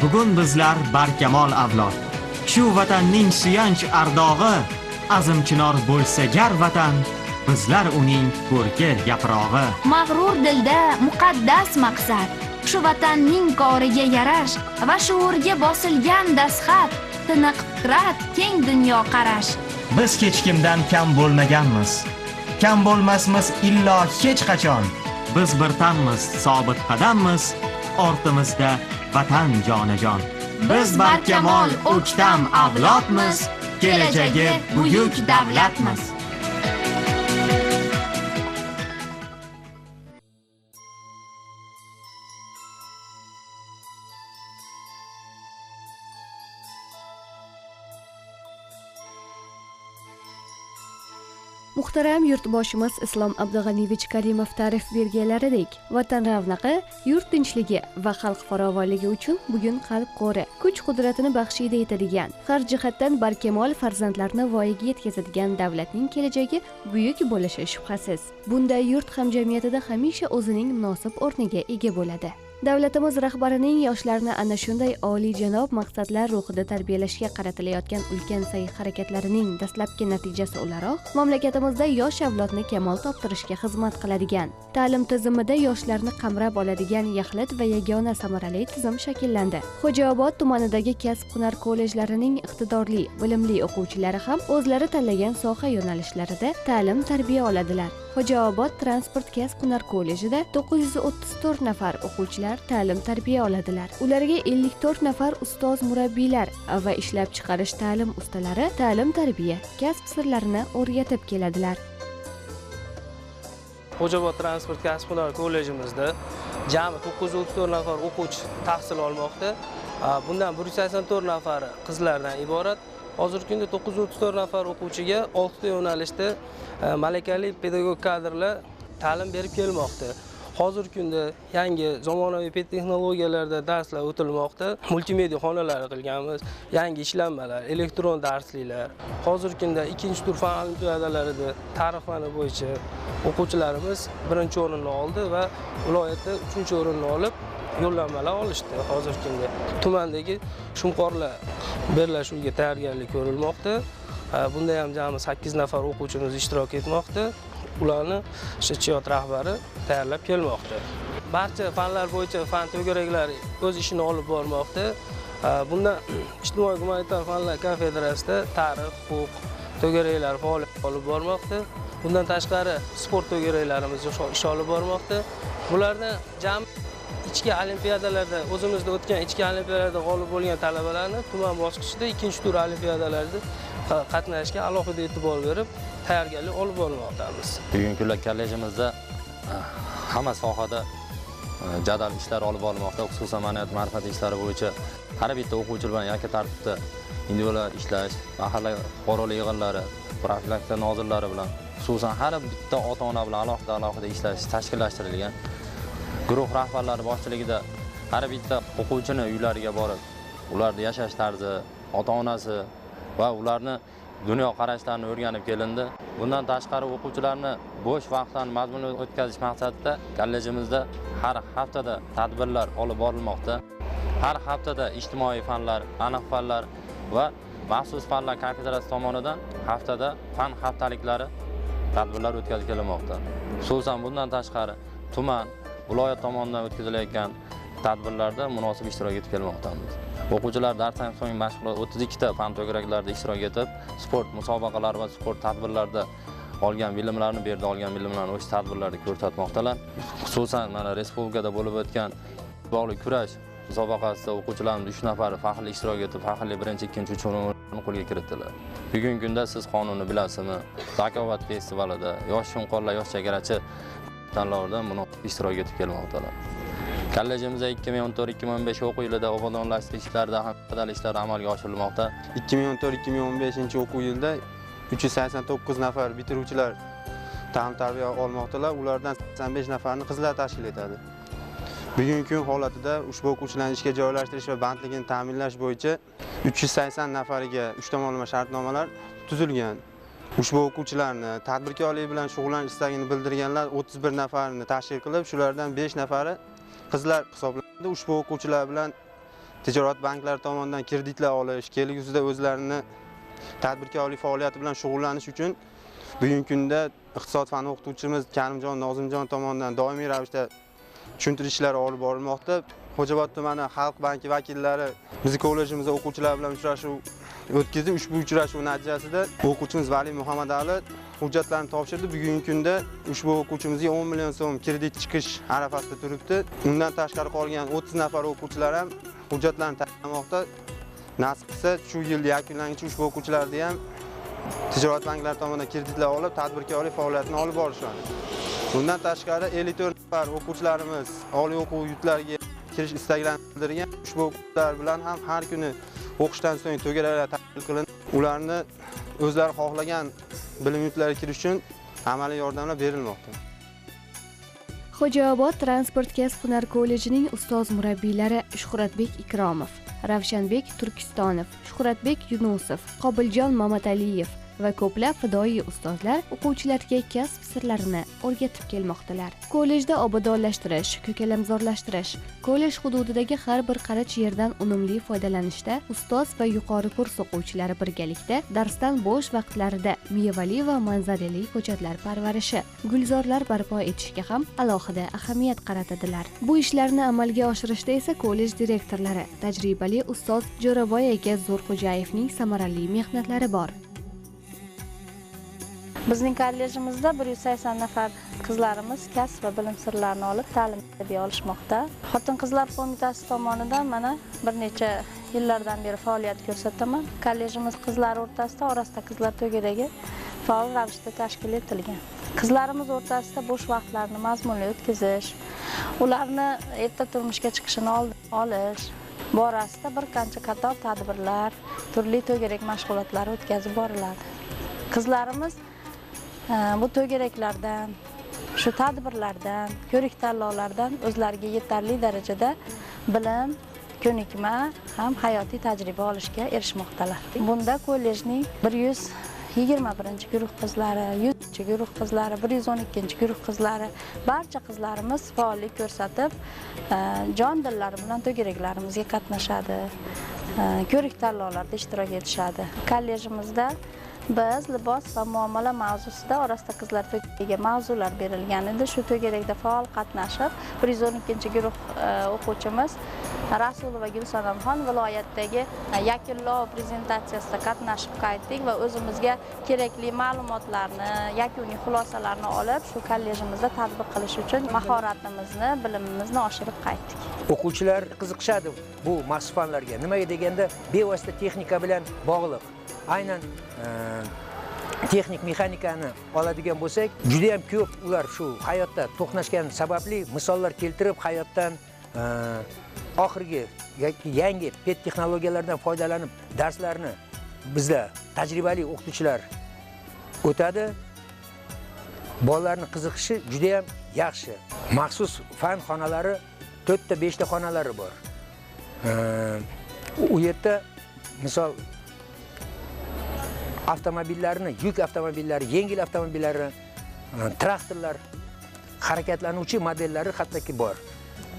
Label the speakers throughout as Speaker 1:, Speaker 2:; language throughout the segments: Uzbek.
Speaker 1: Bugun bizlar barkamol avlod. Shu vatanning suyanch ardog'i, azim chinor bo'lsa gar vatan, bizlar uning ko'rki yaprog'i.
Speaker 2: Mag'rur dilda muqaddas maqsad, shu vatanning koriga yarash va shuurga bosilgan dastxat, tiniq fikrat, keng dunyo qarash.
Speaker 1: Biz hech kimdan kam bo'lmaganmiz. Kam bo'lmasmiz illo hech qachon. Biz bir tanmiz, sobit qadammiz, ortimizda vatan jonajon. Biz barkamol o'ktam avlodmiz, kelajagi buyuk davlatmiz.
Speaker 3: Muhtaram yurtboshimiz Islom Abdug'aniyevich Karimov ta'rif berganlaridek, vatan ravnaqi, yurt tinchligi va xalq farovonligi uchun bugun qalb qo'ri, kuch-qudratini baxshida etadigan, har jihatdan barkamol farzandlarni voyaga yetkazadigan davlatning kelajagi buyuk bo'lishi shubhasiz. Bunday yurt hamjamiyatida hamisha o'zining munosib o'rniga ega bo'ladi. Davlatimiz rahbarining yoshlarni ana shunday oliyjanob maqsadlar ruhida tarbiyalashga qaratilayotgan ulkan sa'y-harakatlarining dastlabki natijasi o'laroq mamlakatimizda yosh avlodni kamol toptirishga xizmat qiladigan, ta'lim tizimida yoshlarni qamrab oladigan yaxlit va yagona samarali tizim shakllandi. Xo'jaobod tumanidagi kasb-hunar kollejlarining iqtidorli, bilimli o'quvchilari ham o'zlari tanlagan soha yo'nalishlarida ta'lim-tarbiya oladilar. Xo'jaobod transport kasb-hunar kollejida 934 nafar o'quvchilar ta'lim-tarbiya oladilar. Ularga 54 nafar ustoz murabbiylar va ishlab chiqarish ta'lim ustalari ta'lim-tarbiya, kasb sirlarini o'rgatib keladilar.
Speaker 4: Xo'jaobod transport kasb-hunar kollejimizda jami 934 nafar o'quvchi tahsil olmoqda. Bundan 184 nafari qizlardan iborat. Hozirgi kunda 934 nafar o'quvchiga 6 ta yo'nalishda malakali pedagog kadrlar ta'lim berib kelmoqda. Hozirgi kunda yangi zamonaviy pedtexnologiyalarda darslar o'tilmoqda. Multimedia xonalari qilganmiz, yangi ishlanmalar, elektron darsliklar. Hozirgi kunda 2-tur fan olimpiadalarida tarix fani bo'yicha o'quvchilarimiz 1-o'rinni oldi va viloyatda 3-o'rinni olib yo'llanmalar olishdi. Hozirgi kunda tumandagi Shumqorlar bellashuviga tayyorgarlik ko'rilmoqda. Bunda ham jami 8 nafar o'quvchimiz ishtirok etmoqda. Ularni ShChiyot rahbari tayyorlab kelmoqda. Barcha fanlar bo'yicha fan to'garaklari o'z ishini olib bormoqda. Bunda ijtimoiy gumanitar fanlar kafedrasida tarix, huquq to'garaklari faoliyat olib bormoqda. Bundan tashqari sport to'garaklarimiz ish olib bormoqda. Bulardan jami ichki olimpiadalarda, o'zimizda o'tgan ichki olimpiadalarda g'olib bo'lgan talabalarni tuman bosqichida 2-tur olimpiadalarda qatnashishga alohida e'tibor berib, tayyorgarlik olib bormoqdamiz.
Speaker 5: Bugungi kunda kollejimizda hamma sohada jadal ishlar olib borilmoqda, xususan ma'naviyat ma'rifat ishlari bo'yicha har bitta o'quvchi bilan yakka tartibda individual ishlash, mahalla fuqarolik yig'inlari, profilaktika nozirlari bilan, xususan har bitta ota-ona bilan alohida ishlash tashkillashtirilgan. Guruh rahbarlari boshchiligida har bitta o'quvchini uylariga borib, ularning yashash tarzi, ota-onasi va ularni dunyo qarashlarini o'rganib kelindi. Bundan tashqari o'quvchilarni bo'sh vaqtlarini mazmunli o'tkazish maqsadida kollejimizda har haftada tadbirlar olib borilmoqda. Har haftada ijtimoiy fanlar, aniq fanlar va maxsus fanlar kafedrasi tomonidan haftada fan haftaliklari tadbirlar o'tkazib kelinmoqda. Xususan bundan tashqari tuman, viloyat tomonidan o'tkazilayotgan tadbirlarda munosib ishtirok etib kelmoqdamiz. O'quvchilar darsdan so'ng mashg'ulot 32 ta fan to'garaklarida ishtirok etib, sport musobaqalari va sport tadbirlarida olgan bilimlarini, bu yerda olgan bilimlarini o'sha tadbirlarda ko'rsatmoqdalar. Xususan mana respublikada bo'lib o'tgan bog'li kurash musobaqasida o'quvchilarimiz 3 nafari faxrli ishtirok etib, faxrli 1-, 2-, 3-o'rinni qo'lga kiritdilar. Bugungi kunda siz qonunni bilasizmi? Zakovat festivalida yosh shunqorlar, yosh chegarachi tanlovida munosib ishtirok etib kelmoqdalar. Kollejimizda 2014-2015 o'quv yilida obodonlashtirish ishlarida ham jadal ishlar amalga oshirilmoqda.
Speaker 6: 2014-2015 o'quv yilida 389 nafar bitiruvchilar ta'lim-tarbiya olmoqdalar. Ulardan 85 nafarini qizlar tashkil etadi. Bugungi kun holatida ushbu o'quvchilarni ishga joylashtirish va bandligini ta'minlash bo'yicha 380 nafariga 3 tomonlama shartnomalar tuzilgan. Ushbu o'quvchilarni tadbirkorlik bilan shug'ullanish istagini bildirganlar 31 nafarini tashkil qilib, shulardan 5 nafari qizlar hisoblanadi. Ushbu o'quvchilar bilan tijorat banklari tomonidan kreditlar olish, kelgusida o'zlarini tadbirkorlik faoliyati bilan shug'ullanish uchun bugungi kunda iqtisod fani o'qituvchimiz Karimjon Nozimjon tomonidan doimiy ravishda tushuntirish ishlari olib borilmoqda. Xo'jaobod tumani Xalq banki vakillari bizni kollejimizda o'quvchilar bilan uchrashuv o'tkazdi. Ushbu uchrashuv natijasida o'quvchimiz Vali Muhammadali hujjatlarni topshirdi. Bugungi kunda ushbu o'quvchimizga 10 million so'm kredit chiqish arafasida turibdi. Undan tashqari qolgan 30 nafar o'quvchilar ham hujjatlarni tayyorlamoqda. Nasib qilsa shu yil yakunlanguncha ushbu o'quvchilarni ham tijorat banklari tomonidan kreditlar olib, tadbirkorlik faoliyatini olib borishadi. Bundan tashqari 54 nafar o'quvchilarimiz oliy o'quv yurtlariga kirish istaklarini bildirgan. Ushbu o'quvchilar bilan ham har kuni o'qishdan so'ng to'garaklar tashkil qilinib, ularni o'zlari xohlagan bilim yurtlariga kirish uchun amaliy yordamlar berilmoqda.
Speaker 3: Xo'jaobod transport kasb-hunar kollejining ustoz murabbiylari Shuhratbek Ikromov, Ravshanbek Turkistonov, Shuhratbek Yunusov, Qobiljon Mamataliyev va ko'plab fidoyi ustozlar o'quvchilarga kasb sirlarini o'rgatib kelmoqdalar. Kollejda obodonlashtirish, ko'kalamzorlashtirish, kollej hududidagi har bir qarich yerdan unumli foydalanishda ustoz va yuqori kurs o'quvchilari birgalikda darsdan bo'sh vaqtlarida mevali va manzarali ko'chatlar parvarishi, gulzorlar barpo etishga ham alohida ahamiyat qaratadilar. Bu ishlarni amalga oshirishda esa kollej direktorlari, tajribali ustoz Jo'raboy aka Zo'rxo'jayevning samarali mehnatlari bor.
Speaker 7: Bizning kollejimizda 180 nafar qizlarimiz kasb va bilim sirlarini olib ta'lim tarbiya olishmoqda. Xotin-qizlar qo'mitasi tomonidan mana bir necha yillardan beri faoliyat ko'rsataman. Kollejimiz qizlari o'rtasida orasida qizlar to'garagi faol ravishda tashkil etilgan. Qizlarimiz o'rtasida bo'sh vaqtlarini mazmunli o'tkazish, ularni erta turmushga chiqishini olish borasida bir qancha qator tadbirlar, turli to'garak mashg'ulotlari o'tkazib boriladi. Qizlarimiz bu to'garaklardan, shu tadbirlardan, ko'rik tanlovlardan o'zlariga yetarli darajada bilim, ko'nikma ham hayotiy tajriba olishga erishmoqdalar. Bunda kollejning 121-guruh qizlari, 100-guruh qizlari, 112-guruh qizlari, barcha qizlarimiz faollik ko'rsatib, jon dillari bilan to'garaklarimizga qatnashadi, ko'rik tanlovlarda ishtirok etishadi. Kollejimizda biz libos va muomala mavzusida orasida qizlar to'garagiga mavzular berilgan edi. Shu to'garakda faol qatnashib, 112-guruh o'quvchimiz Rasulova Gulsanamxon viloyatdagi yakunlov prezentatsiyasida qatnashib qaytdik va o'zimizga kerakli ma'lumotlarni, yakuniy xulosalarni olib, shu kollejimizda tatbiq qilish uchun mahoratimizni, bilimimizni oshirib qaytdik.
Speaker 8: O'quvchilar qiziqishadi bu maxsus fanlarga. Nimaga deganda, bevosita texnika bilan bog'liq. Aynan texnik mexanikani oladigan bo'lsak, juda ham ko'p ular shu hayotda to'qnashgan sababli misollar keltirib hayotdan oxirgi yoki yangi pet texnologiyalardan foydalanib darslarni bizda tajribali o'qituvchilar o'tadi. Bolalarning qiziqishi juda ham yaxshi. Maxsus fan xonalari 4 ta 5 ta xonalari bor. U yerda misol avtomobillarni, yuk avtomobillari, yengil avtomobillari, traktorlar, harakatlanuvchi modellari hattoki bor.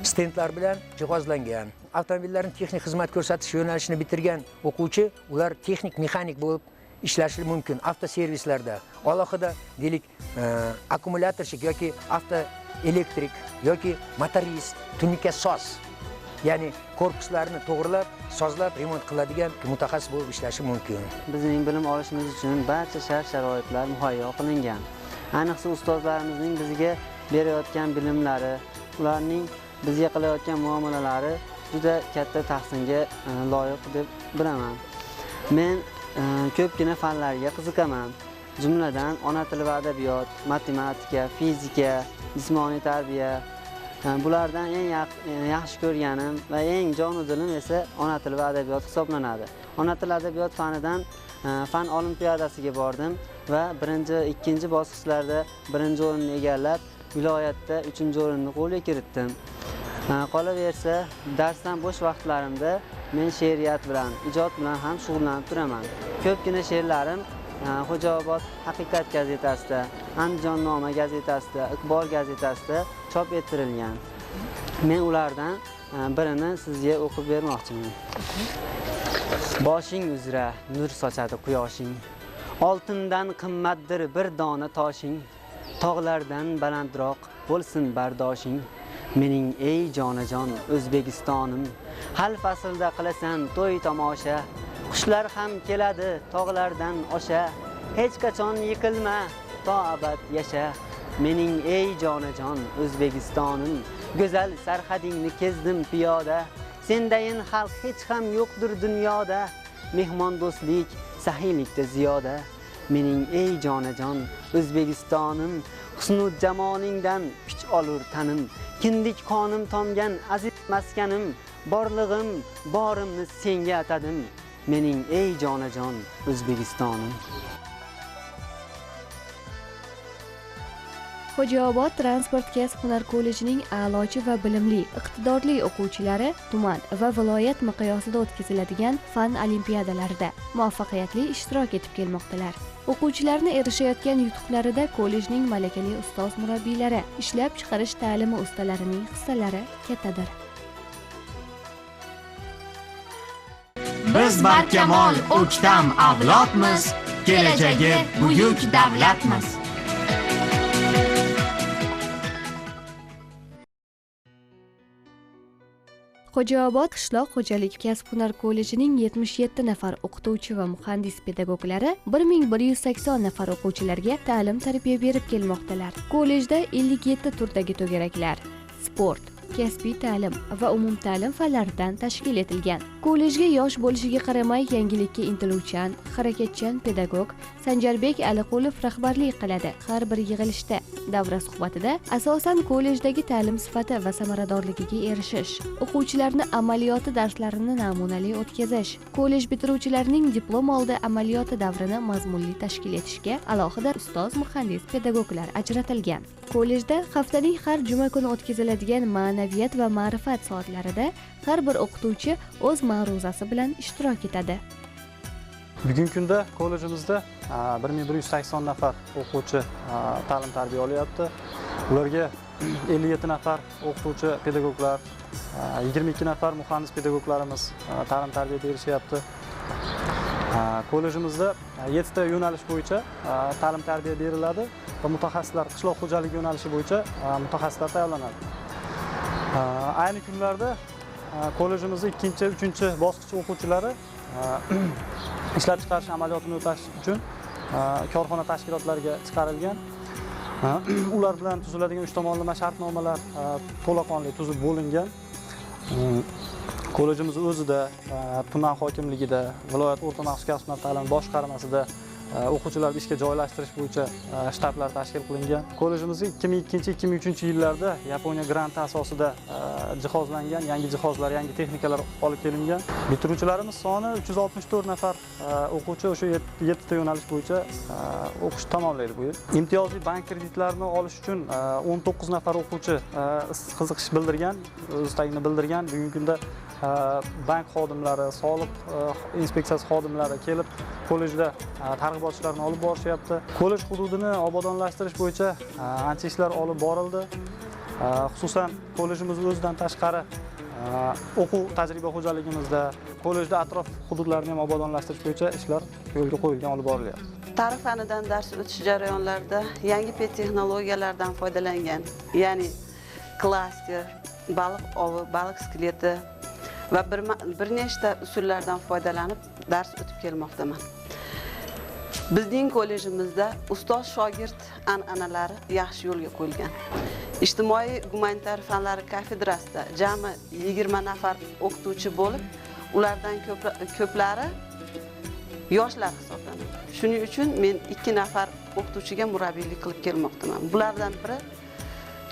Speaker 8: Stendlar bilan jihozlangan. Avtomobillarning texnik xizmat ko'rsatish yo'nalishini bitirgan o'quvchi ular texnik mexanik bo'lib ishlashi mumkin avtoservislarda. Alohida deylik, akkumulyatorchik yoki avtoelektrik yoki motorist, tunnikasoz, ya'ni korpuslarni to'g'rilab, sozlab, remont qiladigan mutaxassis bo'lib ishlashi mumkin.
Speaker 9: Bizning bilim olishimiz uchun barcha shart-sharoitlar muhayyo qilingan. Ayniqsa ustozlarimizning bizga berayotgan bilimlari, ularning bizga qilayotgan muomalalari juda katta tahsinga loyiq deb bilaman. Men ko'pgina fanlarga qiziqaman. Jumladan, ona tili va adabiyot, matematika, fizika, jismoniy tarbiya. Bulardan eng yaxshi ko'rganim va eng jonu dilim esa ona tili va adabiyot hisoblanadi. Ona tili adabiyot fanidan fan olimpiadasiga bordim va birinchi, ikkinchi bosqichlarda birinchi o'rinni egallab, viloyatda 3-o'rinni qo'lga kiritdim. Qolaversa, darsdan bo'sh vaqtlarimda men she'riyat bilan, ijod bilan ham shug'ullanib turaman. Ko'pgina she'rlarim Xo'jaobod Haqiqat gazetasida, Andijonnoma gazetasida, Iqbol gazetasida chop ettirilgan. Men ulardan birini sizga o'qib bermoqchiman. Boshing uzra nur sochadi quyoshing, oltindan qimmatdir bir dona toshing, tog'lardan balandroq bo'lsin bardoshing. Mening ey jonajon O'zbekistonim, hal faslda qilasan to'y tomosha, qushlar ham keladi tog'lardan osha, hech qachon yiqilma to abad yasha. Mening ey jonajon O'zbekistonim, go'zal sarhadingni kezdim piyoda, sendayin xalq hech ham yo'qdir dunyoda, mehmondo'stlik saxiylikda ziyoda. Mening ey jonajon O'zbekistonim, husnu jamolingdan kuch olur tanim, kindik qonim tomgan aziz maskanim, borlig'im borimni senga atadim. Mening ey jonajon O'zbekistonim.
Speaker 3: Xo'jaobod transport kasb-hunar kollejining a'lochi va bilimli, iqtidorli o'quvchilari tuman va viloyat miqyosida o'tkaziladigan fan olimpiadalarida muvaffaqiyatli ishtirok etib kelmoqdalar. O'quvchilarni erishayotgan yutuqlarida kollejning malakali ustoz murabbiylari, ishlab chiqarish ta'limi ustalarining hissalari kattadir.
Speaker 1: Biz barkamol o'ktam avlodmiz, kelajagi buyuk davlatmiz.
Speaker 3: Xo'jaobod qishloq xo'jalik kasb-hunar kollejining 77 nafar o'qituvchi va muhandis pedagoglari 1180 nafar o'quvchilarga ta'lim-tarbiya berib kelmoqdalar. Kollejda 57 turdagi to'garaklar, sport, kasbiy ta'lim va umumta'lim fanlaridan tashkil etilgan. Kollejga yosh bo'lishiga qaramay yangilikka intiluvchan, harakatchan pedagog Sanjarbek Aliqulov rahbarlik qiladi. Har bir yig'ilishda, davra suhbatida asosan kollejdagi ta'lim sifati va samaradorligiga erishish, o'quvchilarni amaliyoti darslarini namunali o'tkazish, kollej bitiruvchilarining diplom oldi amaliyoti davrini mazmunli tashkil etishga alohida ustoz muhandis pedagoglar ajratilgan. Kollejda haftaning har juma kuni o'tkaziladigan ma'naviyat va ma'rifat soatlarida har bir o'qituvchi o'z ma'ruzasi bilan ishtirok etadi.
Speaker 10: Bugungi kunda kollejimizda 1180 nafar o'quvchi ta'lim tarbiya olyapti. Ularga 57 nafar o'qituvchi pedagoglar, 22 nafar muhandis pedagoglarimiz ta'lim tarbiya berishyapti. Kollejimizda 7 ta yo'nalish bo'yicha ta'lim tarbiya beriladi va mutaxassislar qishloq xo'jaligi yo'nalishi bo'yicha mutaxassislar tayyorlanadi. Ayni kunlarda kollejimizda 2-3 bosqich o'quvchilari ishlab chiqarish amaliyotini o'tash uchun korxona tashkilotlariga chiqarilgan. Ular bilan tuziladigan 3 tomonlama shartnomalar to'laqonli tuzib bo'lingan. Kollejimiz o'zida, tuman hokimligida, viloyat o'rta maxsus kasb-hunar ta'limi boshqarmasida o'quvchilarni ishga joylashtirish bo'yicha shtablar tashkil qilingan. Kollejimizga 2002-2003 yillarda Yaponiya granti asosida jihozlangan, yangi jihozlar, yangi texnikalar olib kelingan. Bitiruvchilarimiz soni 364 nafar o'quvchi o'sha 7 ta yo'nalish bo'yicha o'qishni tamomlaydi bu yil. Imtiyozli bank kreditlarini olish uchun 19 nafar o'quvchi qiziqish bildirgan, o'z istagini bildirgan. Bugungi kunda bank xodimlari, soliq inspeksiyasi xodimlari kelib kollejda targ'ibot ishlarini olib borishyapti. Kollej hududini obodonlashtirish bo'yicha ancha ishlar olib borildi. Xususan kollejimiz o'zidan tashqari o'quv tajriba xo'jaligimizda, kollejda atrof hududlarni ham obodonlashtirish bo'yicha ishlar yo'lga qo'yilgan, olib borilyapti.
Speaker 11: Tarix fanidan dars o'tish jarayonlarida yangi texnologiyalardan foydalangan, ya'ni klaster, baliq ovi, baliq skeleti va bir nechta usullardan foydalanib dars o'tib kelmoqdaman. Bizning kollejimizda ustoz shogird an'analari yaxshi yo'lga qo'yilgan. Ijtimoiy gumanitar fanlar kafedrasida jami 20 nafar o'qituvchi bo'lib, ulardan ko'plari yoshlar hisoblanadi. Shuning uchun men 2 nafar o'qituvchiga murabbiylik qilib kelmoqdaman. Bulardan biri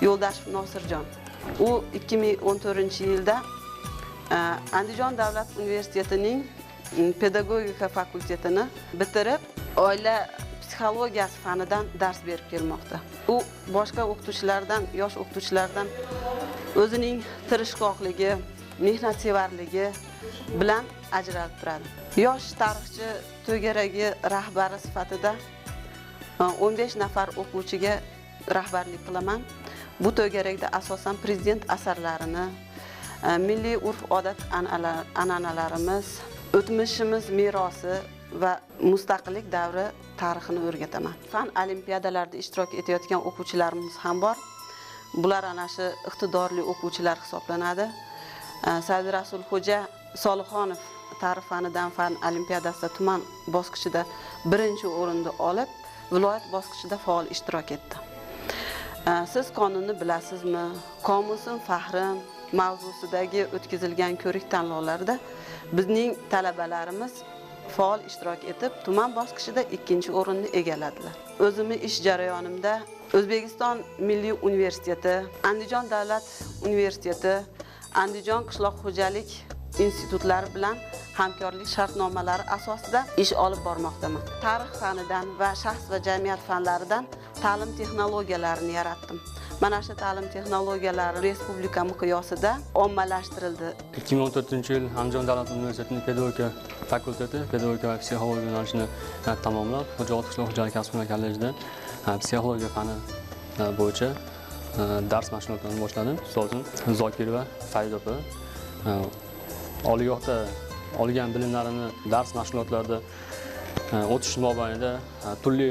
Speaker 11: Yo'ldashev Nosirjon. U 2014-yilda Andijon davlat universitetining pedagogika fakultetini bitirib, oila psixologiyasi fanidan dars berib kelmoqda. U boshqa o'qituvchilardan, yosh o'qituvchilardan o'zining tirishqoqligi, mehnatsevarligi bilan ajralib turadi. Yosh tarixchi to'garagi rahbari sifatida 15 nafar o'quvchiga rahbarlik qilaman. Bu to'garakda asosan prezident asarlarini, Milliy urf-odat an'analarimiz, o'tmishimiz merosi va mustaqillik davri tarixini o'rgataman. Fan olimpiadalarida ishtirok etayotgan o'quvchilarimiz ham bor. Bular ana shu iqtidorli o'quvchilar hisoblanadi. Saidirasulxo'ja Solixonov tarix fanidan fan olimpiadasida tuman bosqichida 1-chi o'rinni olib, viloyat bosqichida faol ishtirok etdi. Siz qonunni bilasizmi? Qomusim faxrim mavzusidagi o'tkazilgan ko'rik tanlovlarida bizning talabalarimiz faol ishtirok etib, tuman bosqichida 2-chi o'rinni egalladilar. O'zimni ish jarayonimda O'zbekiston Milliy universiteti, Andijon davlat universiteti, Andijon qishloq xo'jalik institutlari bilan hamkorlik shartnomalari asosida ish olib bormoqdaman. Tarix fanidan va shaxs va jamiyat fanlaridan ta'lim texnologiyalarini yaratdim. Mana shu ta'lim texnologiyalari respublika miqyosida ommalashtirildi.
Speaker 12: 2014-yil Andijon davlat universitetining pedagogika fakulteti pedagogika va psixologiya yo'nalishini tamomlab, Xo'jaobod qishloq xo'jalik kasb-hunar kollejida psixologiya fani bo'yicha dars mashg'ulotlarini boshladim. Ustozim Zokirova Farida opa oliygohda olgan bilimlarimni dars mashg'ulotlarida o'tish mobaynida turli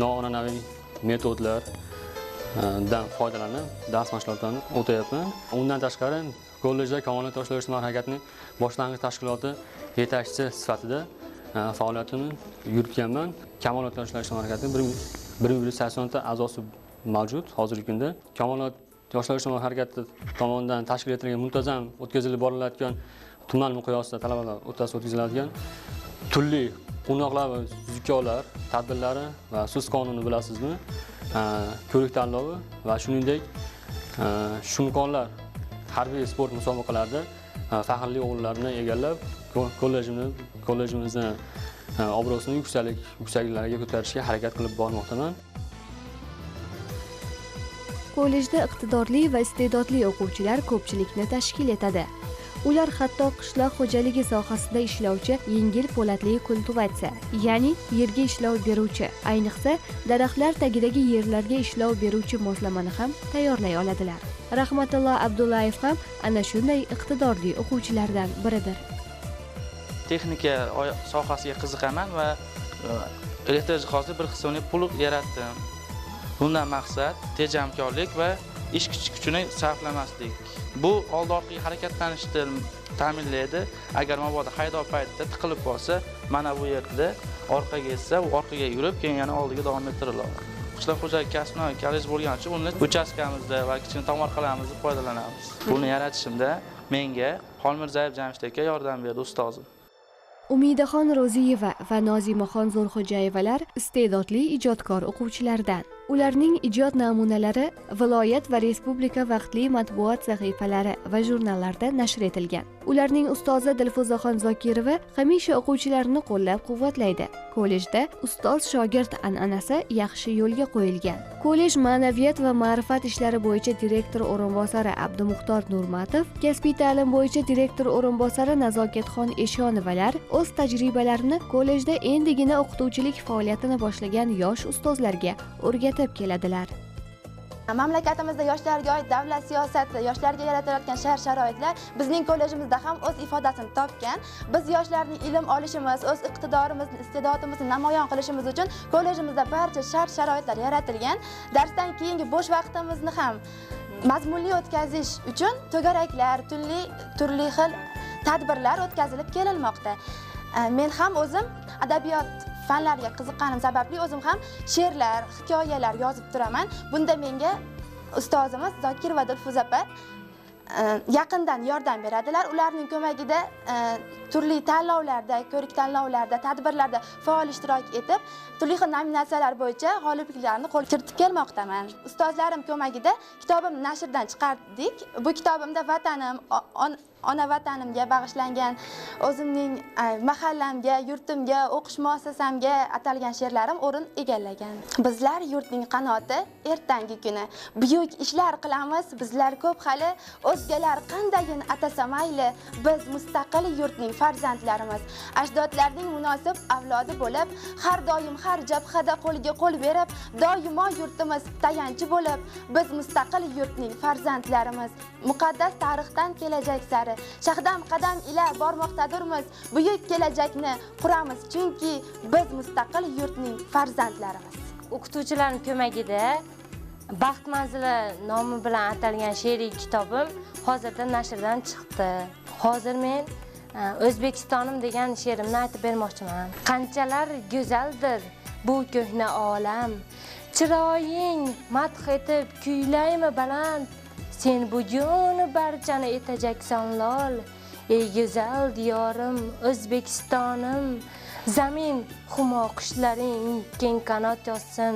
Speaker 12: noan'anaviy metodlardan foydalanib dars mashg'ulotlarini o'tayapman. Undan tashqari kollejda Kamolot yoshlar ijtimoiy harakatining boshlang'ich tashkiloti yetakchisi sifatida faoliyatimni yuritganman. Kamolot yoshlar ijtimoiy harakatining 1180 ta a'zosi mavjud hozirgi kunda. Kamolot yoshlar ijtimoiy harakati tomonidan tashkil etilgan muntazam o'tkazilib borilayotgan tuman miqyosida talabalar o'rtasida o'tkaziladigan turli quvnoqlar va zukovlar tadbirlari va so'z qonunini bilasizmi, ko'rik tanlovi va shuningdek shunqonlar harbiy sport musobaqalarida faxrli o'rinlarni egallab kollejimizni obro'sini yuksaklarga ko'tarishga harakat qilib bormoqdaman.
Speaker 3: Kollejda iqtidorli va iste'dodli o'quvchilar ko'pchilikni tashkil etadi. Ular hatto qishloq xo'jaligi sohasida ishlovchi yengil po'latli kultivatsiya, ya'ni yerga ishlov beruvchi, ayniqsa daraxtlar tagidagi yerlarga ishlov beruvchi moslamani ham tayyorlay oladilar. Rahmatullo Abdullayev ham ana shunday iqtidorli o'quvchilardan biridir.
Speaker 13: Texnika sohasiga qiziqaman va elektr jihozli bir qismini pul yaratdim. Bundan maqsad tejamkorlik va ish kuchini sarflamaslik. Bu oldi-orqaga harakatlanishni ta'minlaydi. Agar mabodo haydov paytida tiqilib qolsa, mana bu yerda orqaga esa u orqaga yurib, keyin yana oldiga davom ettiriladi. Qishloq xo'jalik kasb-hunar kollej bo'lgani uchun uni uchastkamizda va kichkina tomorqalarimizda foydalanamiz. Buni yaratishimda menga Xolmirzayev Jamshid aka yordam berdi, ustozim.
Speaker 3: Umidaxon Ro'ziyeva va Nozimaxon Zo'rxo'jayevalar iste'dodli ijodkor o'quvchilardan. Ularning ijod namunalari viloyat va respublika vaqtli matbuot sahifalari va jurnallarda nashr etilgan. Ularning ustozi Dilfuzaxon Zokirova hamisha o'quvchilarni qo'llab-quvvatlaydi. Kollejda ustoz-shogird an'anasi yaxshi yo'lga qo'yilgan. Kollej ma'naviyat va ma'rifat ishlari bo'yicha direktor o'rinbosari Abdumuxtor Nurmatov, kasbiy ta'lim bo'yicha direktor o'rinbosari Nazokatxon Eshonovalar o'z tajribalarini kollejda endigina o'qituvchilik faoliyatini boshlagan yosh ustozlarga o'rgatib keladilar.
Speaker 14: Mamlakatimizda yoshlarga oid davlat siyosati, yoshlarga yaratilayotgan shart-sharoitlar bizning kollejimizda ham o'z ifodasini topgan. Biz yoshlarning ilm olishimiz, o'z iqtidorimizni, iste'dodimizni namoyon qilishimiz uchun kollejimizda barcha shart-sharoitlar yaratilgan. Darsdan keyingi bo'sh vaqtimizni ham mazmunli o'tkazish uchun to'garaklar, turli xil tadbirlar o'tkazilib kelinmoqda. Men ham o'zim adabiyot fanlariga qiziqqanim sababli o'zim ham she'rlar, hikoyalar yozib turaman. Bunda menga ustozimiz Zokirova Dilfuza opa yaqindan yordam beradilar. Ularning ko'magida turli tanlovlarda, ko'rik tanlovlarda, tadbirlarda faol ishtirok etib, turli xil nominatsiyalar bo'yicha g'olibliklarni qo'lga kiritib kelmoqdaman. Ustozlarim ko'magida kitobimni nashrdan chiqardik. Bu kitobimda vatanim, ona vatanimga bag'ishlangan, o'zimning mahallamga, yurtimga, o'qish muassasamga atalgan she'rlarim o'rin egallagan. Bizlar yurtning qanoti, ertangi kuni. Buyuk ishlar qilamiz, bizlar ko'p hali, o'zgalar qandayin atasa mayli, biz mustaqil yurtning farzandlarimiz. Ajdodlarning munosib avlodi bo'lib, har doim har jabhada qo'lga qo'l berib, doimo yurtimiz tayanchi bo'lib, biz mustaqil yurtning farzandlarimiz. Muqaddas tarixdan kelajak sari shahdam qadam ila bormoqdadurmiz, buyuk kelajakni quramiz, chunki biz mustaqil yurtning farzandlarimiz.
Speaker 15: O'qituvchilarning ko'magida Baxt manzili nomi bilan atalgan she'riy kitobim hozirda nashrdan chiqdi. Hozir men O'zbekistonim degan she'rimni aytib bermoqchiman. Qanchalar go'zaldir bu ko'hna olam, chiroying madh etib kuylaymi baland, sen bugun barchani etajaksan lol. Ey go'zal diyorim O'zbekistonim, zamin humo qushlaring keng qanot yozsin.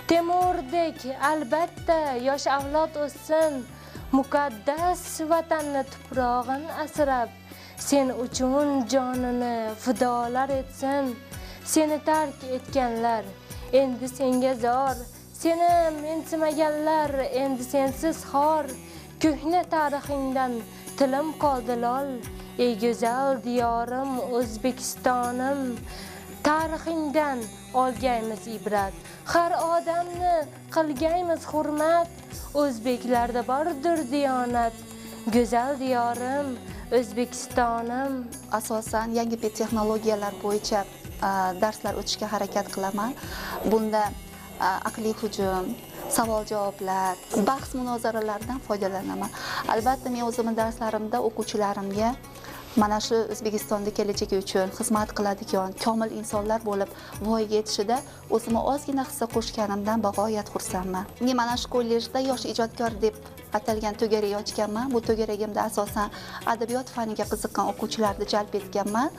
Speaker 15: Temurdek albatta yosh avlod o'ssin, muqaddas vatanni tuprog'in asrab, sen uchun jonini fidolar etsin. Seni tark etganlar endi senga zor, seni mensimaganlar endi sensiz xor. Ko'hna tarixingdan tilim qoldi lol, ey go'zal diyorim O'zbekistonim. Tarixingdan olgaymiz ibrat, har odamni qilgaymiz hurmat. O'zbeklarda bordir diyonat, go'zal diyorim O'zbekistonim.
Speaker 16: Asosan yangi texnologiyalar bo'yicha darslar o'tishga harakat qilaman. Bunda aqliy hujum, savol-javoblar, bahs munozaralardan foydalanaman. Albatta men o'zimning darslarimda o'quvchilarimga mana shu O'zbekistonda kelajagi uchun xizmat qiladigan komil insonlar bo'lib voyaga yetishida o'zimni ozgina hissa qo'shganimdan bag'oyat xursandman. Men mana shu kollejda yosh ijodkor deb atalgan to'garak ochganman. Bu to'garagimda asosan adabiyot faniga qiziqqan o'quvchilarni jalb etganman.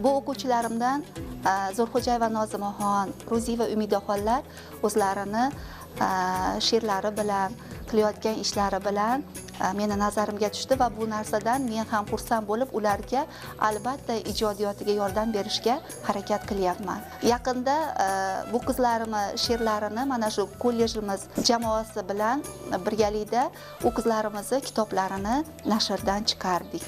Speaker 16: Bu o'quvchilarimdan Zo'rxo'jayeva Nozimaxon, Ro'ziyeva Umidaxonlar o'zlarini she'rlari bilan, qilayotgan ishlari bilan meni nazarimga tushdi va bu narsadan men ham xursand bo'lib, ularga albatta ijodiyotiga yordam berishga harakat qilyapman. Yaqinda bu qizlarimni she'rlarini mana shu kollejimiz jamoasi bilan birgalikda u qizlarimizni kitoblarini nashrdan chiqardik.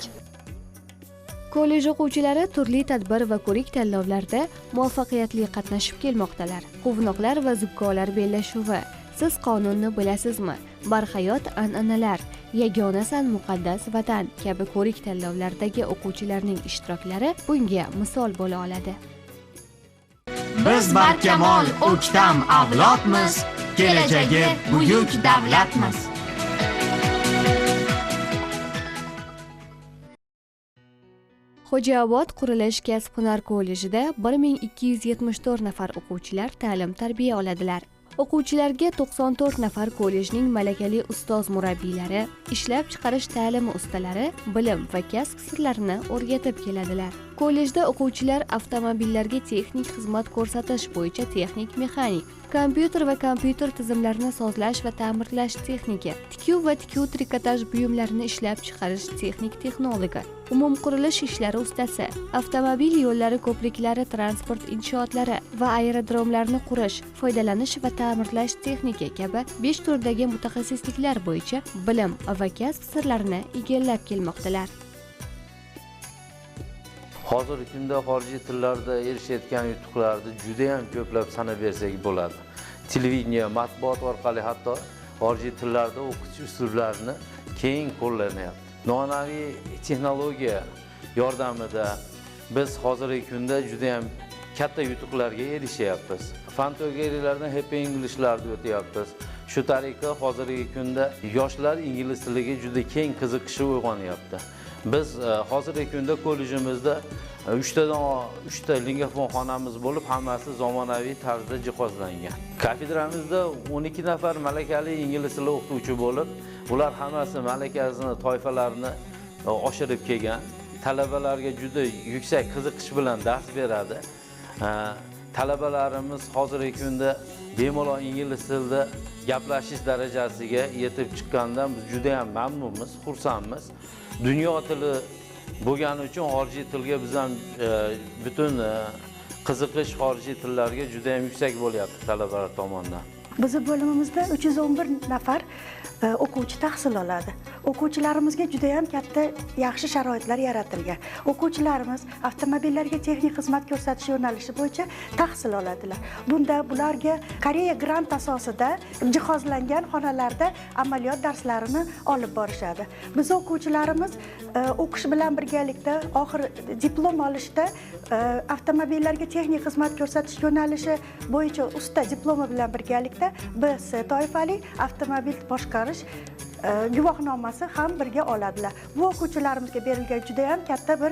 Speaker 3: Kollej o'quvchilari turli tadbir va ko'rik tanlovlarda muvaffaqiyatli qatnashib kelmoqdalar. Quvnoqlar va zukkolar bellashuvi, Siz qonunni bilasizmi, Barhayot an'analar, Yagonasan muqaddas vatan kabi ko'rik tanlovlardagi o'quvchilarning ishtiroklari bunga misol bo'la oladi.
Speaker 1: Biz barkamol o'ktam avlodmiz, kelajagi buyuk davlatmiz.
Speaker 3: Xo'jaobod qurilish kasb-hunar kollejida 1274 nafar o'quvchilar ta'lim-tarbiya oladilar. O'quvchilarga 94 nafar kollejning malakali ustoz murabbiylari, ishlab chiqarish ta'limi ustalari bilim va kasb sirlarini o'rgatib keladilar. Kollejda o'quvchilar avtomobillarga texnik xizmat ko'rsatish bo'yicha texnik mexanik, kompyuter va kompyuter tizimlarini sozlash va ta'mirlash texniki, tikuv va tikuv trikotaj buyumlarini ishlab chiqarish texnik texnologi, umumqurilish ishlari ustasi, avtomobil yo'llari, ko'priklari, transport inshootlari va aerodromlarni qurish, foydalanish va ta'mirlash texniki kabi 5 turdagi mutaxassisliklar bo'yicha bilim va kasb sirlarini egallab kelmoqdalar.
Speaker 17: Hozirgi kunda xorijiy tillarda erishayotgan yutuqlarni juda ham ko'plab sanab bersak bo'ladi. Televideniye, matbuot orqali hatto xorijiy tillarda o'qitish uslublarini keng qo'llanyapti. Nonaviy texnologiya yordamida biz hozirgi kunda juda ham katta yutuqlarga erishyapmiz. Fan to'garaklardan Happy English'larni o'tyapmiz. Shu tariqa hozirgi kunda yoshlar ingliz tiliga juda keng qiziqishi uyg'onyapti. Biz hozirgi kunda kollejimizda uchta lingafon xonamiz bo'lib, hammasi zamonaviy tarzda jihozlangan. Kafedramizda 12 nafar malakali ingliz tili o'qituvchi bo'lib, ular hammasi malakasini, toifalarini oshirib kelgan. Talabalarga juda yuksak qiziqish bilan dars beradi. Talabalarimiz hozirgi kunda bemalol ingliz tilida gaplashish darajasiga yetib chiqqandan biz juda ham mamnunmiz, xursandmiz. Dunyo tili bo'lgani uchun xorijiy tilga biz ham butun qiziqish xorijiy tillarga juda ham yuksak bo'lyapti talabalar tomonidan.
Speaker 18: Bizi bo'limimizda 311 nafar o'quvchi tahsil oladi. O'quvchilarimizga juda ham katta yaxshi sharoitlar yaratilgan. O'quvchilarimiz avtomobillarga texnik xizmat ko'rsatish yo'nalishi bo'yicha tahsil oladilar. Bunda bularga Koreya grant asosida jihozlangan xonalarda amaliyot darslarini olib borishadi. Biz o'quvchilarimiz o'qish bilan birgalikda oxir diplom olishda avtomobillarga texnik xizmat ko'rsatish yo'nalishi bo'yicha usta diplomi bilan birgalikda B, S toifali avtomobil boshqarish guvohnomasi ham birga oladilar. Bu o'quvchilarimizga berilgan juda ham katta bir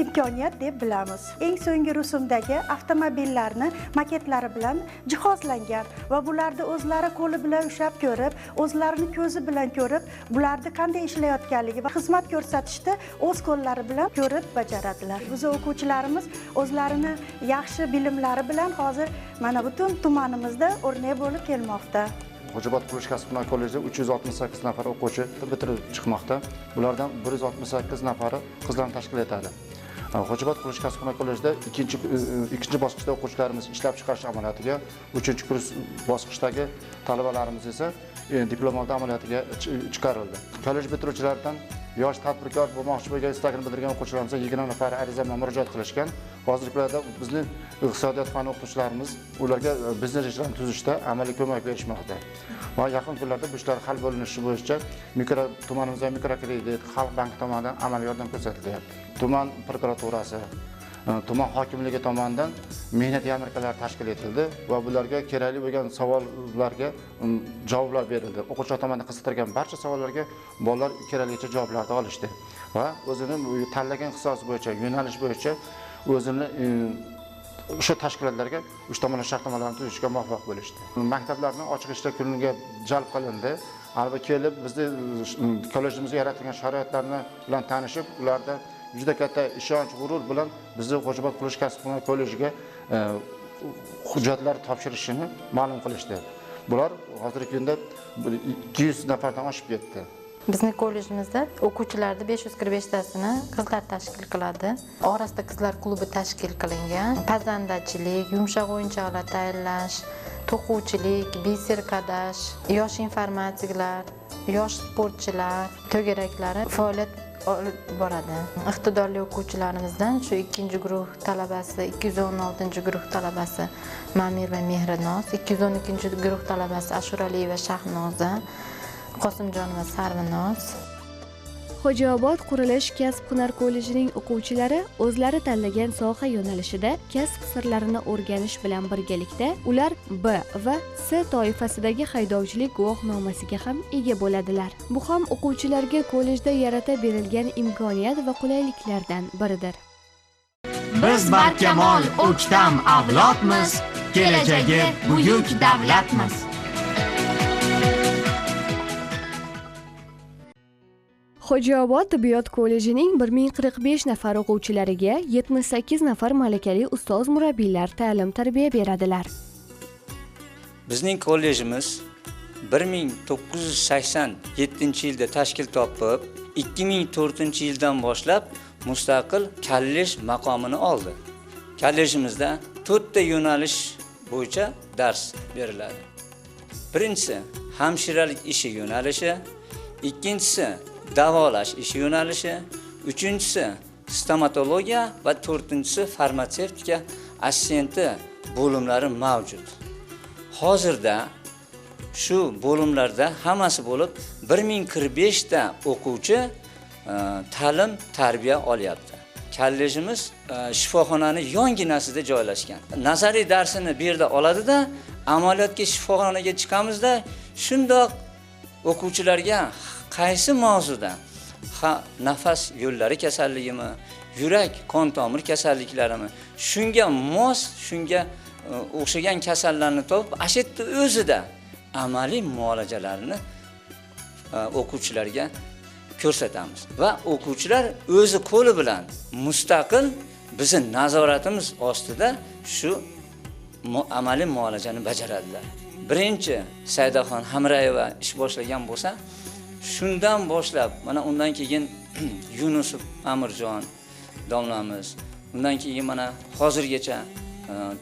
Speaker 18: imkoniyat deb bilamiz. Eng so'nggi rusumdagi avtomobillarni maketlari bilan jihozlangan va bularni o'zlari qo'li bilan ushlab ko'rib, o'zlarini ko'zi bilan ko'rib, bularni qanday ishlayotganligi va xizmat ko'rsatishni o'z qo'llari bilan ko'rib bajaradilar. Biz o'quvchilarimiz o'zlarini yaxshi bilimlari bilan hozir mana butun tumanimizda o'rnak bo'lib kelmoqda.
Speaker 19: Xo'jaobod qurilish kasb-hunar kollejida 368 nafar o'quvchi bitirib chiqmoqda. Bulardan 168 nafari qizlarni tashkil etadi. Xo'jaobod qurilish kasb-hunar kollejida ikkinchi bosqichda o'quvchilarimiz ishlab chiqarish amaliyotiga, 3-kurs bosqichdagi talabalarimiz esa diplom oldi amaliyotiga chiqarildi. Kollej bitiruvchilaridan yosh tadbirkor bo'lmoqchi bo'lgan istagini bildirgan o'quvchilarimizga 20 nafar ariza bilan murojaat qilishgan. Hozirgi kunlarda bizning iqtisodiyot fani o'qituvchilarimiz ularga biznes rejalarini tuzishda amaliy ko'mak berishmoqda. Va yaqin kunlarda bu ishlar hal bo'linishi bo'yicha tumanimizda mikrokredit, Xalq banki tomonidan amaliy yordam ko'rsatilyapti. Tuman prokuraturasi, tuman hokimligi tomonidan mehnat yarmarkalari tashkil etildi va bularga kerakli bo'lgan savollarga javoblar berildi. O'quvchilar tomonidan qiziqtirgan barcha savollarga bolalar keraklicha javoblarni olishdi va o'zini tanlagan ixtisosi bo'yicha, yo'nalish bo'yicha o'zini o'sha tashkilotlarga uch tomonlama shartnomalarni tuzishga muvaffaq bo'lishdi. Maktablarni ochiq ishlar kuniga jalb qilindi. Albatta kelib bizni kollejimizga yaratilgan sharoitlarni bilan tanishib, ularda juda katta ishonch, g'urur bilan bizni Xo'jaobod qurilish kasb-hunar kollejiga hujjatlar topshirishini ma'lum qilishdi. Bular hozirgi kunda 200 nafardan oshib ketdi.
Speaker 20: Bizning kollejimizda o'quvchilarni 545 tasini qizlar tashkil qiladi. Orasida qizlar klubi tashkil qilingan. Pazandachilik, yumshoq o'yinchoqlar tayyorlash, to'quvchilik, biser qadash, yosh informatiklar, yosh sportchilar to'garaklari faoliyat olib boradi. Iqtidorli o'quvchilarimizdan shu 2-guruh talabasi, 216-guruh talabasi Mamir va Mehrinoz, 212-guruh talabasi Ashuraliyeva Shahnoza, Qosimjonova Sarvinoz.
Speaker 3: Xo'jaobod qurilish kasb-hunar kollejining o'quvchilari o'zlari tanlagan soha yo'nalishida kasb sirlarini o'rganish bilan birgalikda ular B va S toifasidagi haydovchilik guvohnomasiga ham ega bo'ladilar. Bu ham o'quvchilarga kollejda yarata berilgan imkoniyat va qulayliklardan biridir.
Speaker 1: Biz barkamol o'ktam avlodmiz, kelajagi buyuk davlatmiz.
Speaker 3: Xo'jaobod tibbiyot kollejining 1045 nafar o'quvchilariga 78 nafar malakali ustoz murabbiylar ta'lim-tarbiya beradilar.
Speaker 21: Bizning kollejimiz 1987-yilda tashkil topib, 2004-yildan boshlab mustaqil kollej maqomini oldi. Kollejimizda 4 ta yo'nalish bo'yicha dars beriladi. Birinchisi hamshiralik ishi yo'nalishi, ikkinchisi davolash ishi yo'nalishi, uchinchisi stomatologiya va to'rtinchisi farmatsevtika assistenti bo'limlari mavjud. Hozirda shu bo'limlarda hammasi bo'lib 1045 ta o'quvchi ta'lim tarbiya olyapti. Kollejimiz shifoxonani yonginasida joylashgan. Nazariy darsini bu yerda oladida, amaliyotga shifoxonaga chiqamizda, shundoq o'quvchilarga qaysi mavzuda, ha nafas yo'llari kasalligimi, yurak qon tomir kasalliklarimi, shunga mos, shunga o'xshagan kasallarni topib, ana yerda o'zida amaliy muolajalarni o'quvchilarga ko'rsatamiz va o'quvchilar o'zi qo'li bilan mustaqil bizni nazoratimiz ostida shu amaliy muolajani bajaradilar. Birinchi Saidaxon Hamrayeva ish boshlagan bo'lsa, shundan boshlab mana undan keyin Yunusov Amirjon domlamiz. Undan keyin mana hozirgacha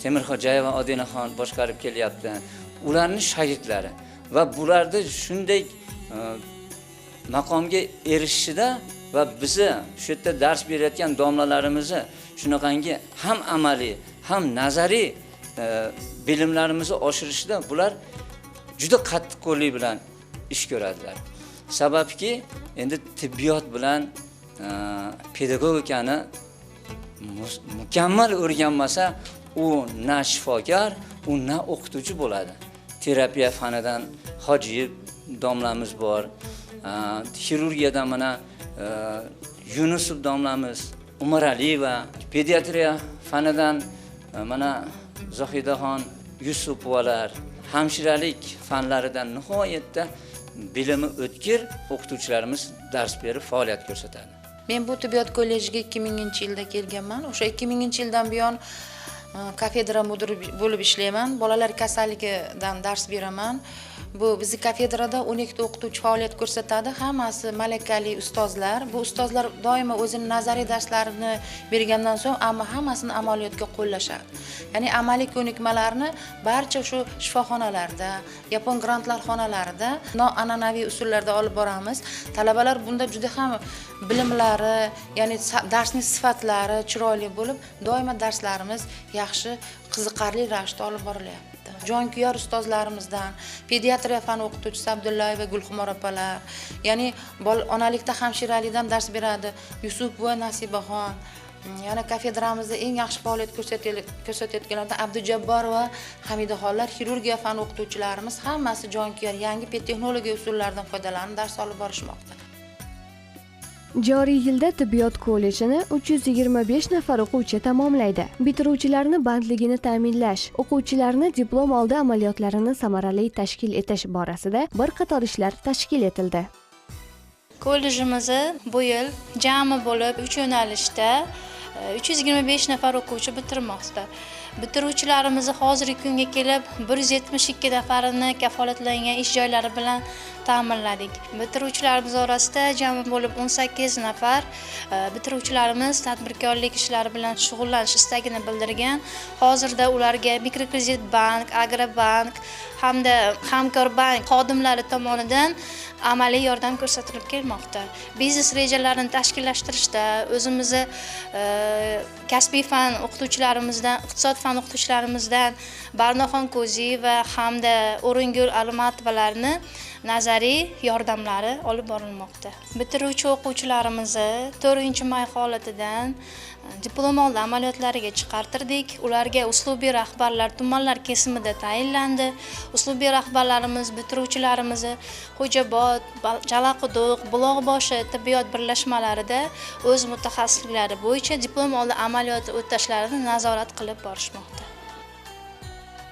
Speaker 21: Temirxo'jayeva Odinaxon boshqarib kelyapti. Ularning shogirdlari va bularda shunday maqomga erishishida va bizni shu yerda dars berayotgan domlalarimizni shunaqangi ham amaliy, ham nazariy bilimlarimizni oshirishida bular juda qattiqqo'llik bilan ish ko'radilar. Sababki, endi tibbiyot bilan pedagogikani mukammal o'rganmasa, u na shifokor, u na o'qituvchi bo'ladi. Terapiya fanidan Hojiyev domlamiz bor. Xirurgiyadan mana Yunusov domlamiz, Umaraliyeva, pediatriya fanidan mana Zohidaxon Yusupovalar, hamshiralik fanlaridan nihoyatda bilimi o'tkir o'qituvchilarimiz dars berib faoliyat ko'rsatadi.
Speaker 2: Men bu tibbiyot kollejiga 2000-yilda kelganman. O'sha 2000-yildan buyon kafedra mudiri bo'lib ishlayman. Bolalar kasalligidan dars beraman. Bu bizni kafedrada 12 ta o'qituvchi faoliyat ko'rsatadi. Hammasi malakali ustozlar. Bu ustozlar doimo o'zini nazariy darslarini bergandan so'ng, ammo hammasini amaliyotga qo'llashadi. Ya'ni amaliy ko'nikmalarni barcha shu shifoxonalarda, yapon grantlar xonalarida noan'anaviy usullarda olib boramiz. Talabalar bunda juda ham bilimlari, ya'ni darsning sifatlari chiroyli bo'lib, doimo darslarimiz yaxshi, qiziqarli ravishda olib borilyapti. Jonkuyar ustozlarimizdan, pediatriya fani o'qituvchisi Abdullayeva Gulxumor opalar, ya'ni onalikda hamshiralikdan dars beradi Yusupova Nasibaxon, yana kafedramizda eng yaxshi faoliyat ko'rsatayotganlardan Abdujabborova Hamidaxonlar, xirurgiya fani o'qituvchilarimiz hammasi jonkuyar, yangi pedtexnologiya usullaridan foydalanib dars olib borishmoqda.
Speaker 3: Joriy yilda tibbiyot kollejini 325 nafar o'quvchi tamomlaydi. Bitiruvchilarni bandligini ta'minlash, o'quvchilarni diplom oldi amaliyotlarini samarali tashkil etish borasida bir qator ishlar tashkil etildi.
Speaker 22: Kollejimizni bu yil jami bo'lib 3 yo'nalishda 325 nafar o'quvchi bitirmoqda. Bitiruvchilarimizni hozirgi kunga kelib 172 nafarini kafolatlangan ish joylari bilan ta'minladik. Bitiruvchilarimiz orasida jami bo'lib 18 nafar bitiruvchilarimiz tadbirkorlik ishlari bilan shug'ullanish istagini bildirgan. Hozirda ularga Mikrokredit bank, Agrobank hamda Hamkorbank xodimlari tomonidan amaliy yordam ko'rsatilib kelmoqda. Biznes rejalarini tashkillashtirishda o'zimizni kasbiy fan o'qituvchilarimizdan, iqtisod fan o'qituvchilarimizdan Barnoxon Ko'ziyeva hamda O'ringul Almatovalarni nazariy yordamlari olib borilmoqda. Bitiruvchi o'quvchilarimizni 4-may holatidan diplom oldi amaliyotlariga chiqartirdik. Ularga uslubiy rahbarlar tumanlar kesimida tayinlandi. Uslubiy rahbarlarimiz bitiruvchilarimizni Xo'jabod, Jalaquduq, Buloqboshi tibbiyot birlashmalarida o'z mutaxassisliklari bo'yicha diplom oldi amaliyoti o'tashlarini nazorat qilib borishmoqda.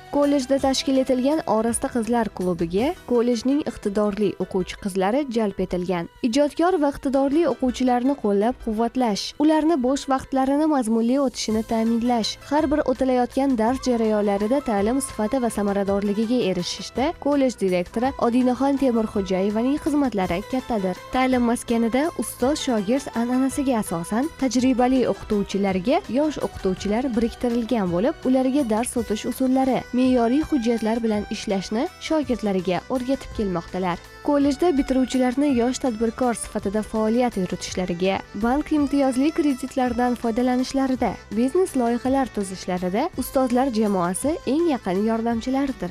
Speaker 3: Kollejda tashkil etilgan Orasta qizlar klubiga kollejning iqtidorli o'quvchi qizlari jalb etilgan. Ijodkor va iqtidorli o'quvchilarni qo'llab-quvvatlash, ularni bo'sh vaqtlarini mazmunli o'tishini ta'minlash, har bir o'tilayotgan dars jarayonlarida ta'lim sifati va samaradorligiga erishishda kollej direktori Odinaxon Temirxo'jayevaning xizmatlari kattadir. Ta'lim maskanida ustoz-shogird an'anasiga asosan tajribali o'qituvchilarga yosh o'qituvchilar biriktirilgan bo'lib, ularga dars o'tish usullari, me'yoriy hujjatlar bilan ishlashni shogirdlariga o'rgatib kelmoqdalar. Kollejda bitiruvchilarni yosh tadbirkor sifatida faoliyat yuritishlariga, bank imtiyozli kreditlardan foydalanishlarida, biznes loyihalar tuzishlarida ustozlar jamoasi eng yaqin yordamchilaridir.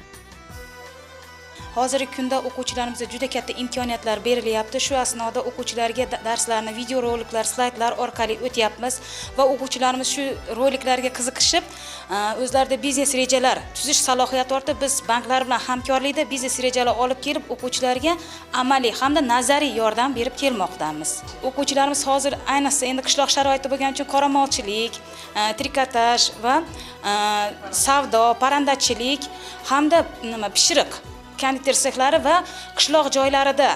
Speaker 23: Hozirgi kunda o'quvchilarimizga juda katta imkoniyatlar berilyapti. Shu asnoda o'quvchilarga darslarni video roliklar, slaydlar orqali o'tyapmiz va o'quvchilarimiz shu roliklarga qiziqishib, o'zlarida biznes rejalar tuzish salohiyati ortib, biz banklar bilan hamkorlikda biznes rejalar olib kelib, o'quvchilarga amaliy hamda nazariy yordam berib kelmoqdamiz. O'quvchilarimiz hozir ayniqsa endi qishloq sharoiti bo'lgani uchun qoramolchilik, trikotaj va savdo, parandachilik hamda nima pishiriq konditer sexlari va qishloq joylarida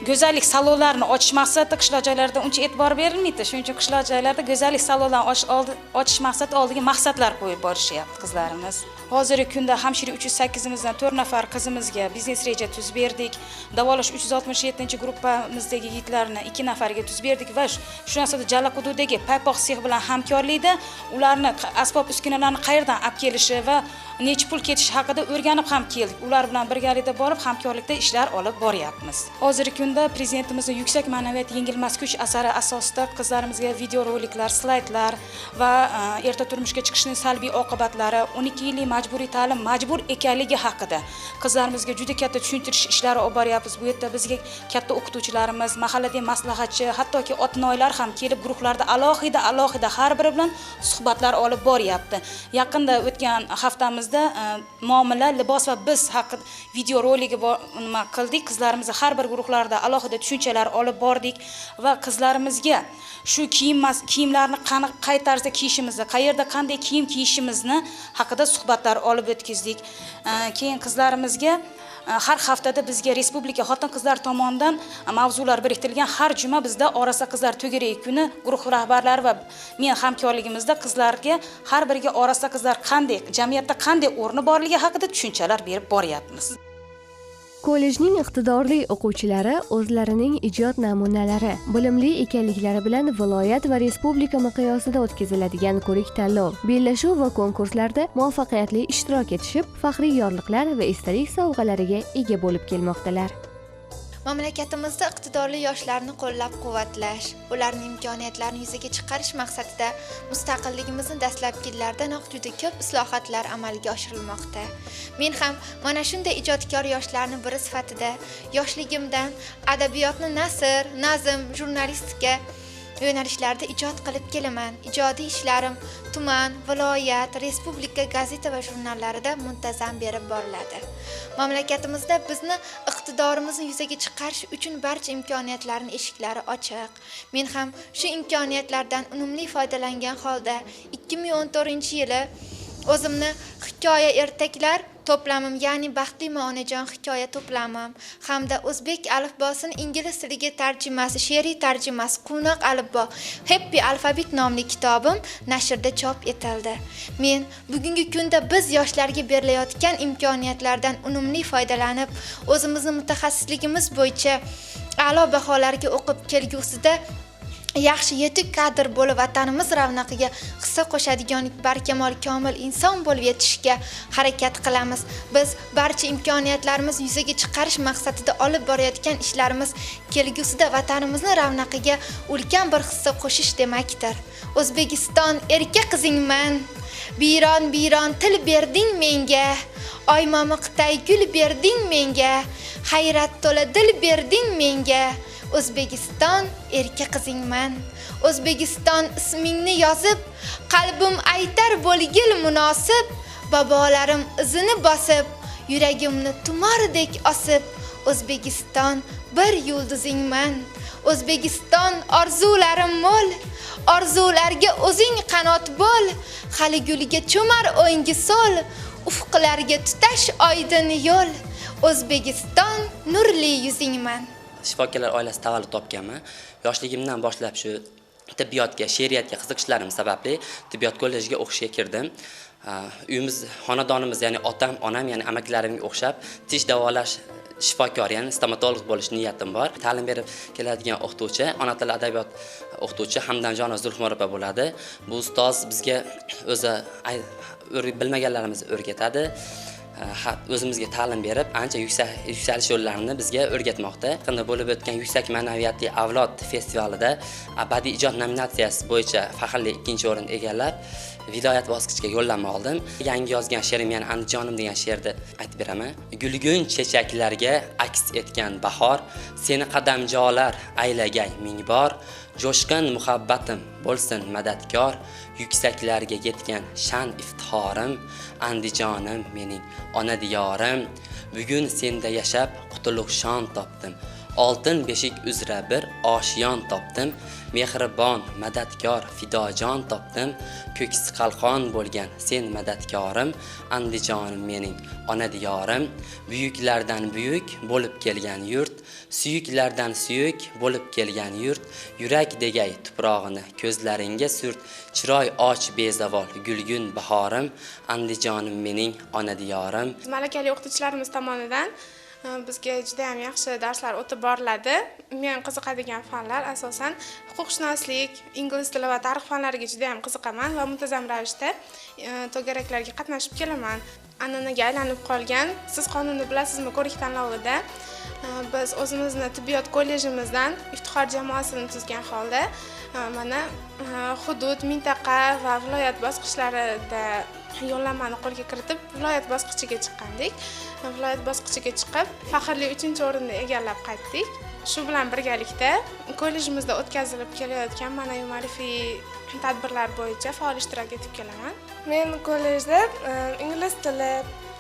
Speaker 23: go'zallik salonlarini ochish maqsadida qishloq joylarda uncha e'tibor berilmaydi. Shuning uchun qishloq joylarda go'zallik salonlarini ochish maqsadi oldiga maqsadlar qo'yib borishyapti qizlarimiz. Hozirgi kunda hamshira 308imizdan 4 nafar qizimizga biznes reja tuzib berdik. Davolash 367-gruppamizdagi yigitlarni 2 nafarga tuzib berdik va shu narsada Jalaquduqdagi paypoq sex bilan hamkorlikda ularni asbob uskunalarni qayerdan olib kelishi va necha pul ketishi haqida o'rganib ham keldik. Ular bilan birgalikda borib hamkorlikda ishlar olib boryapmiz. Hozirgi kunda prezidentimizning yuksak ma'naviyat yengilmas kuch asari asosida qizlarimizga videoroliklar, slaydlar va erta turmushga chiqishning salbiy oqibatlari, 12 yillik majburiy ta'lim majbur ekanligi haqida qizlarimizga juda katta tushuntirish ishlari olib boryapmiz. Bu yerda bizga katta o'qituvchilarimiz, mahalladagi maslahatchi, hattoki ota-onalar ham kelib guruhlarda alohida har biri bilan suhbatlar olib boryapti. Yaqinda o'tgan haftamizda muomala, libos va biz haqida videoroligi nima qildik. Qizlarimizni har bir guruhlarda alohida tushunchalar olib bordik va qizlarimizga shu kiyimlarni qay tarzda kiyishimizni, qayerda qanday kiyim kiyishimizni haqida suhbatlar olib o'tkazdik. Keyin qizlarimizga har haftada bizga respublika xotin-qizlar tomonidan mavzular biriktirilgan. Har juma bizda orasa qizlar to'garak kuni guruh rahbarlari va men hamkorligimizda qizlarga har biriga orasa qizlar qanday, jamiyatda qanday o'rni borligi haqida tushunchalar berib boryapmiz.
Speaker 3: Kollejning iqtidorli o'quvchilari o'zlarining ijod namunalari, bilimli ekanliklari bilan viloyat va respublika miqyosida o'tkaziladigan ko'rik-tanlov, bellashuv va konkurslarda muvaffaqiyatli ishtirok etishib, faxriy yorliqlar va esdalik sovg'alariga ega bo'lib kelmoqdalar.
Speaker 14: Mamlakatimizda iqtidorli yoshlarni qo'llab-quvvatlash, ularning imkoniyatlarini yuzaga chiqarish maqsadida mustaqilligimizni dastlabki yillardanoq juda ko'p islohotlar amalga oshirilmoqda. Men ham mana shunday ijodkor yoshlarning biri sifatida yoshligimdan adabiyotni nasr, nazm, jurnalistika yo'nalishlarida ijod qilib kelaman. Ijodiy ishlarim tuman, viloyat, respublika gazeta va jurnallarida muntazam berib boriladi. Mamlakatimizda bizni iqtidorimizni yuzaga chiqarish uchun barcha imkoniyatlarning eshiklari ochiq. Men ham shu imkoniyatlardan unumli foydalangan holda 2014-yili o'zimni hikoya ertaklar to'plamim, ya'ni Baxtlimi onajon hikoya to'plamim hamda o'zbek alifbosini ingliz tiliga tarjimasi, she'riy tarjimasi Quvnoq alifbo Happy Alphabet nomli kitobim nashrda chop etildi. Men bugungi kunda biz yoshlarga berilayotgan imkoniyatlardan unumli foydalanib, o'zimizni mutaxassisligimiz bo'yicha a'lo baholarga o'qib kelgusida yaxshi yetuk kadr bo'lib vatanimiz ravnaqiga hissa qo'shadigan barkamol komil inson bo'lib yetishishga harakat qilamiz. Biz barcha imkoniyatlarimizni yuzaga chiqarish maqsadida olib borayotgan ishlarimiz kelgusida vatanimizni ravnaqiga ulkan bir hissa qo'shish demakdir. O'zbekiston erka qizingman, biyron biyron til berding menga, oymomiqday gul berding menga, hayrat to'la dil berding menga. O'zbekiston erka qizingman. O'zbekiston ismingni yozib, qalbim aytar bo'lgil munosib, bobolarim izini bosib, yuragimni tumordek osib, O'zbekiston bir yulduzingman. O'zbekiston orzularim mo'l, orzularga o'zing qanot bo'l, hali gulga cho'mar o'ngi so'l, ufqlarga tutash oydin yo'l. O'zbekiston nurli yuzingman.
Speaker 4: Shifokorlar oilasi tavallud topganman. Yoshligimdan boshlab shu tibbiyotga, she'riyatga qiziqishlarim sababli tibbiyot kollejiga o'qishga kirdim. Uyimiz, xonadonimiz, ya'ni otam, onam, ya'ni amakilarimga o'xshab tish davolash shifokor, ya'ni stomatolog bo'lish niyatim bor. Ta'lim berib keladigan o'qituvchi, ona tili adabiyot o'qituvchi Hamdamjonov Zulxumor opa bo'ladi. Bu ustoz bizga o'zi bilmaganlarimizni o'rgatadi. O'zimizga ta'lim berib, ancha yuksalish yo'llarini bizga o'rgatmoqda. Yaqinda bo'lib o'tgan Yuksak ma'naviyatli avlod festivalida badiiy ijod nominatsiyasi bo'yicha faxrli 2-o'rin egallab, viloyat bosqichiga yo'llanma oldim. Yangi yozgan she'rim, ya'ni Andijonim degan she'rni aytib beraman. Gulgun chechaklarga aks etgan bahor, seni qadamjolar aylagay ming bor, jo'shqin muhabbatim bo'lsin madadkor, yuksaklarga yetgan shan iftixorim, Andijonim mening ona diyorim, bugun senda yashab qutuluq shon topdim. Oltin beshik uzra bir oshiyon topdim, mehribon, madadkor, fidojon topdim. Ko'ksi qalqon bo'lgan sen madadkorim, Andijonim mening ona diyorim. Buyuklardan buyuk bo'lib kelgan yurt, suyuklardan suyuk bo'lib kelgan yurt. Yurak degay tuprog'ini ko'zlaringga surt, chiroy och bezavol gulgun bahorim, Andijonim mening ona diyorim.
Speaker 5: Malakali o'qituvchilarimiz tomonidan bizga juda ham yaxshi darslar o'tib boriladi. Men qiziqadigan fanlar asosan huquqshunoslik, ingliz tili va tarix fanlariga juda ham qiziqaman va muntazam ravishda to'garaklarga qatnashib kelaman. An'anaga aylanib qolgan "Siz qonunni bilasizmi" ko'rik tanlovida biz o'zimizni tibbiyot kollejimizdan iftixor jamoasini tuzgan holda mana hudud, mintaqa va viloyat bosqichlarida yo'llanmani qo'lga kiritib, viloyat bosqichiga chiqqandik. Viloyat bosqichiga chiqib, faxrli 3-o'rinni egallab qaytdik. Shu bilan birgalikda kollejimizda o'tkazilib kelayotgan ma'naviy ma'rifiy tadbirlar bo'yicha faol ishtirok etib kelaman.
Speaker 6: Men kollejda ingliz tili,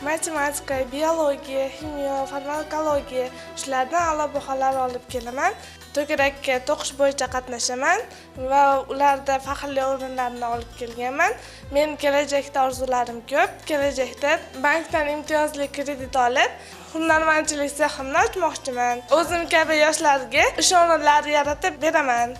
Speaker 6: matematika, biologiya, ximiya, farmakologiya shulardan a'lo baholar olib kelaman. To'garakka to'qish bo'yicha qatnashaman va ularda faxrli o'rinlarni olib kelganman. Men kelajakda orzularim ko'p. Kelajakda bankdan imtiyozli kredit olib, hunarmandchilik seximni ochmoqchiman. O'zim kabi yoshlarga ish o'rinlari yaratib beraman.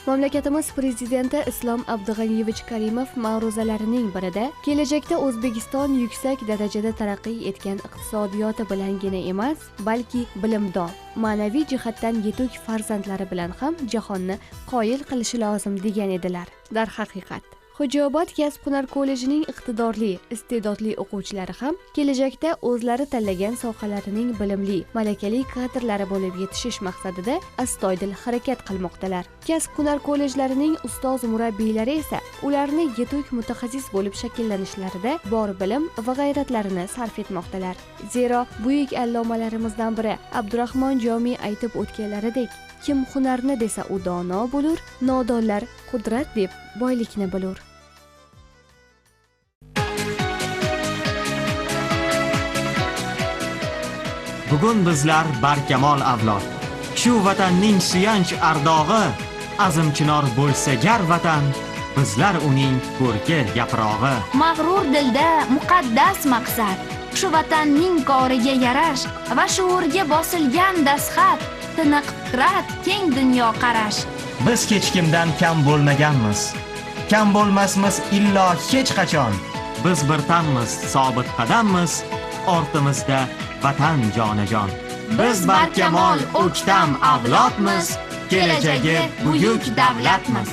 Speaker 3: Mamlakatimiz prezidenti Islom Abdug'aniyevich Karimov ma'ruzalarining birida kelajakda O'zbekiston yuksak darajada taraqqiy etgan iqtisodiyoti bilangina emas, balki bilimdon, ma'naviy jihatdan yetuk farzandlari bilan ham jahonni qoyil qilishi lozim degan edilar. Darhaqiqat, Xo'jaobod kasb-hunar kollejining iqtidorli, iste'dodli o'quvchilari ham kelajakda o'zlari tanlagan sohalarining bilimli, malakali kadrlari bo'lib yetishish maqsadida astoydil harakat qilmoqdalar. Kasb-hunar kollejlarining ustoz murabbiylari esa ularni yetuk mutaxassis bo'lib shakllanishlariда bor bilim va g'ayratlarini sarf etmoqdalar. Zero buyuk allomalarimizdan biri Abdurahmon Jomiy aytib o'tganlaridek, kim hunarni desa u dono bo'lur, nodonlar qudrat deb boylikni bilur.
Speaker 1: Bugun bizlar barkamol avlod. Shu vatanning suyanch ardog'i, azim chinor bo'lsa gar vatan, bizlar uning ko'rki yaprog'i.
Speaker 7: Mag'rur dilda muqaddas maqsad, shu vatanning koriga yarash va shuurga bosilgan dastxat, tiniq fikrat, keng dunyo qarash.
Speaker 1: Biz hech kimdan kam bo'lmaganmiz. Kam bo'lmasmiz illo hech qachon. Biz bir tanmiz, sobit qadammiz, ortimizda vatan jonajon. Biz barkamol o'ktam avlodmiz, kelajagi buyuk davlatmiz.